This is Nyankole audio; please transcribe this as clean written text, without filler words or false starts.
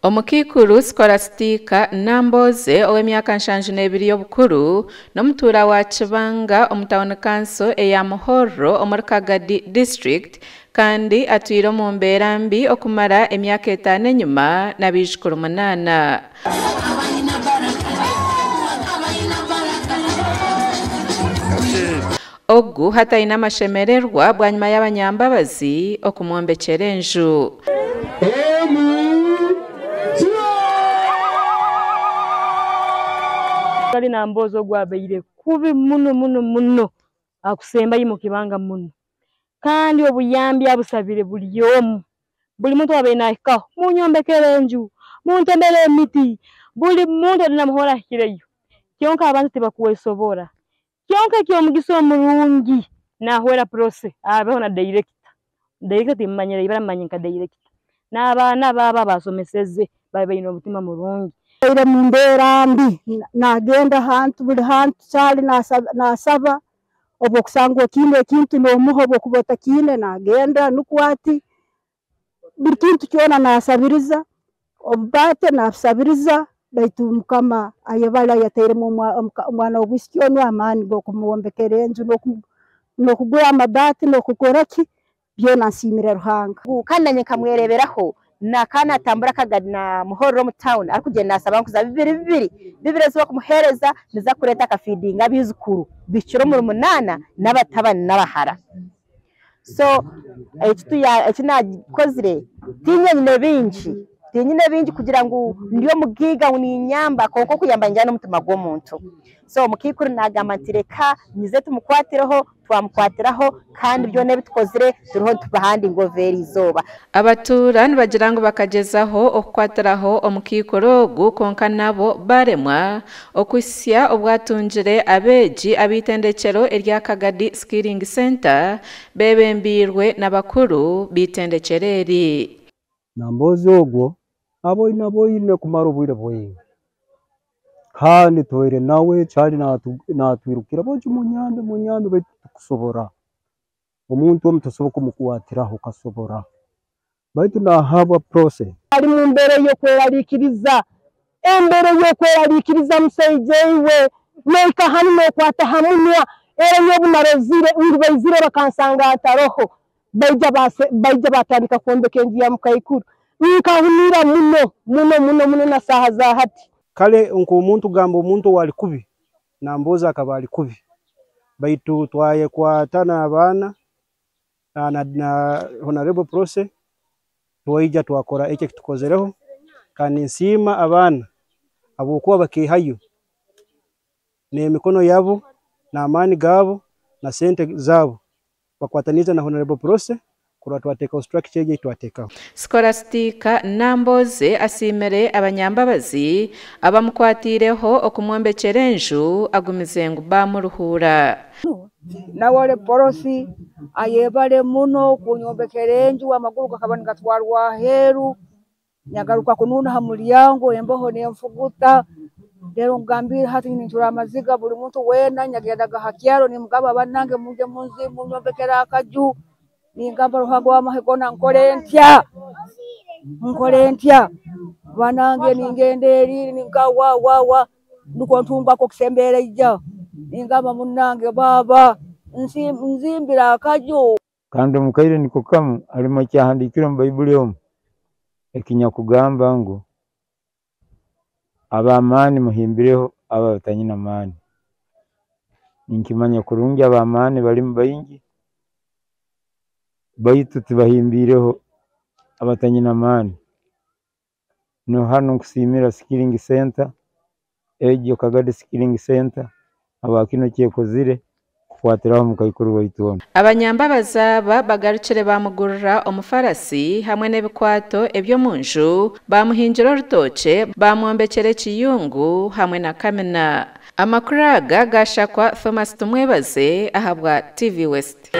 Omukaikuru Scholastica Nambooze ow'emyaka 72 y'obukuru n'omutuura wa Kibanga omu tawuni kanso eya Muhorro omuri Kagadi district kandi atwire omu mbeera mbi okumara emyaka 5 enyuma n'abaijukuru 8. Ogu hataine amashemererwa bwanyuma y'abanyambabazi okumwombekyera enju. Ali Nambooze ogwabaire kubi muno muno muno akusembayo mu kibanga muno kandi obuyambi abusabire buli omu buli muntu abaire nahikaho munyombekere enju muntemere emiti buli muntu ali namuhora ahikireyo kyonka abantu tibakwesobora kyonka ekyomugisa omurungi nahwera Prossy abeho na director timmanyire ibara mmanye nka director n'abaana baba basomeseze babe baine omutima murungi. Aire mu mbeera mbi nagenda hantu buli hantu kyali nasaba obwokusanga okiine ekintu n'omuha obwokuba otakiine nagenda nukwo ati buli kintu kyona nasabiriza obubaate nabusabiriza baitu Mukama ayebale yateiremu omwana w'obwisiki onu amaani g'okumwombekera enju n'okugura amabaati n'okukora ki byona nsiimire Ruhanga. Kandi nanye nkamwereberaho nakana atambura Kagadi na Muhorro mu town arikugenda nasaba nkuza bibiri bibiri bibiri eziba kumuhereza niza kureta akafeedinga abizukuru bikiro muri 8 n'abatabani n'abahara. So ekinakozire tinyine bingi kugira ngu ndiyo mugiga uninyamba konko kuyamba njana n'omutima gw'omuntu. So mukikuru nagamba nti reka nyize tumukwatireho twamukwatiraho kandi byone bitukozire turiho tubahandi ngoveri izoba. Abatura nibagira ngu bakagezaho okukwatiraho omukikuru ogu konka nabo baremwa okusya obwatungire abeegi ab'itendekero erya Kagadi Skilling Center bebembirwe n'abakuru b'itendekero eri. Nambooze ogwo aboine kumara obwire bwingi kandi twere nawe kyali natwirukira boki munyambe baitu tukusobora omuntu omu tosobola kumukwatiraho kasobora baitu nahabwa Prossy ali mu mbeera y'okweraliikiriza embere y'okweraliikiriza musaija iwe noika hanu nokwata hamunwa era nyobu narozire ngu baizire bakansanga ataroho baija batandika kwombeka enju ya mukaikuru nkahunira muno muno muno muno na saaha za hati. Kale nk'omuntu gamba omuntu wali kubi Nambooze akaba ali kubi baitu twayekwata n'abaana na Honorable Prossy twaija twakora ekyo ekitukozereho kandi nsiima abaana habwokuba bakeehayo n'emikono yabo n'amaani gaabo na sente zaabo bakwataniza na Honorable Prossy kurwa twatekaho structure egi twatekaho. Scholastica Nambooze asiimire abanyambabazi abamukwatireho okumwombekyera enju agumize ngu bamuruhura. Nawole Prossy ayebale muno kunyombekera enju amaguru gakaba nigatwarwa aheeru nyagaruka kununa ha mulyango emboho nenfuguta rero ngambire hati nincura amaziga buli muntu weena nyagendaga ha kyaro nimugamba bannange muje munzi munyombekera akaju ningamba Ruhanga w'amahe gona nkore ntya banange ningenda eri ninga wa wa wa nukwo ntumbako kusembera ijja ningamba munnange baba nzimbira akaju. Kandi omukaire niko kamu harimu ekyahandiikire omu Baibuli omu ekinyakugamba ngu ab'amaani muhimbireho abo abatanyina maani. Ninkimanya kurungi ab'amaani barimu baingi baitu tibahimbireho abatanyina maani. No hanu nkusiimira Skilling Center egyo Kagadi Skilling Center habwa kino kyekozire kukwatiraho mukaikuru waitu ono. Abanyambabazi aba bagarukire bamugurira omufarasi hamwe n'ebikwato eby'omunju bamuhingira orutookye bamwombekyera ekiyungu hamwe na kamina. Amakuru aga gashakwa Thomas Tumwebaze ahabwa TV West.